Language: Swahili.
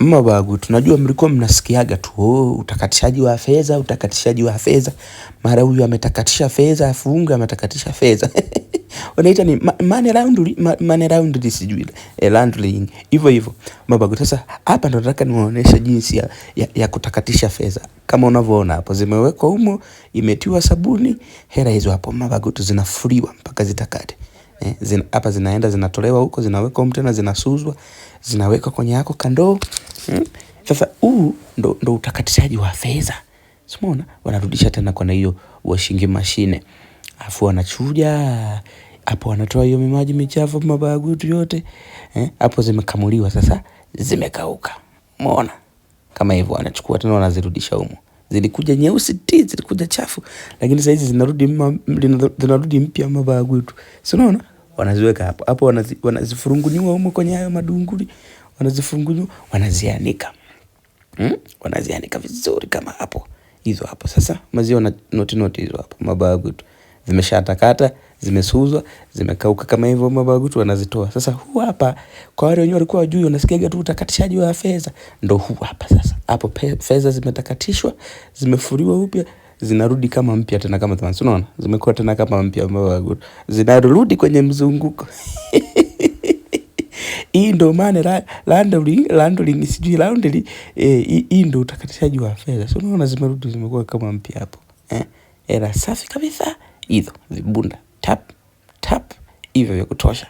Mababu, tunajua mlikuwa mnasikiaga tu, oh, utakatishaji wa fedha, utakatishaji wa fedha. Mara huyu ametakatisha fedha, afunga ametakatisha fedha. Wanaita ni money laundry, money laundry sijui, laundering. Hivyo hivyo. Mababu, sasa hapa ndo nataka niwaoneshe jinsi ya kutakatisha fedha. Kama unavyoona hapo zimewekwa humo, imetiwa sabuni, hela hizo hapo mababu tu zinafuliwa mpaka zitakate. Hapa zinaenda zinatolewa huko, zinawekwa humo tena, zinasuzwa, zinawekwa kwenye yako kandoo. Sasa huu ndo utakatishaji wa fedha. Umeona? Wanarudisha tena kwa hiyo washing machine. Afu wanachuja hapo, wanatoa hiyo mimaji michafu mabagutu yote. Hapo zimekamuliwa sasa, zimekauka. Umeona? Kama hivyo wanachukua tena wanazirudisha humo. Zilikuja nyeusi ti, zilikuja chafu, lakini sasa hizi zinarudi zinarudi mpya mabagutu. Si unaona? Wanaziweka hapo. Hapo wanazifurungunyua humo kwenye hayo madunguli. Wanazifungunyua, wanazianika. Wanazianika vizuri kama hapo. Hizo hapo sasa maziwa noti noti hizo hapo mabagutu. Zimeshatakata, zimesuzwa, zimekauka kama hivyo mabagutu wanazitoa. Sasa huu hapa kwa wale wenyewe walikuwa wajui, wanasikiaga tu utakatishaji wa fedha. Ndo huu hapa sasa. Hapo fedha zimetakatishwa, zimefuriwa upya, zinarudi kama mpya tena kama zamani. Unaona? Zimekuwa tena kama mpya mabagutu. Zinarudi kwenye mzunguko. Hii ndo maana laundering, laundering sijui laundry, hii ndo utakatishaji wa fedha. So unaona zimerudi zimekuwa kama mpya hapo. Hela safi kabisa. Hizo vibunda tap tap hivyo vya kutosha.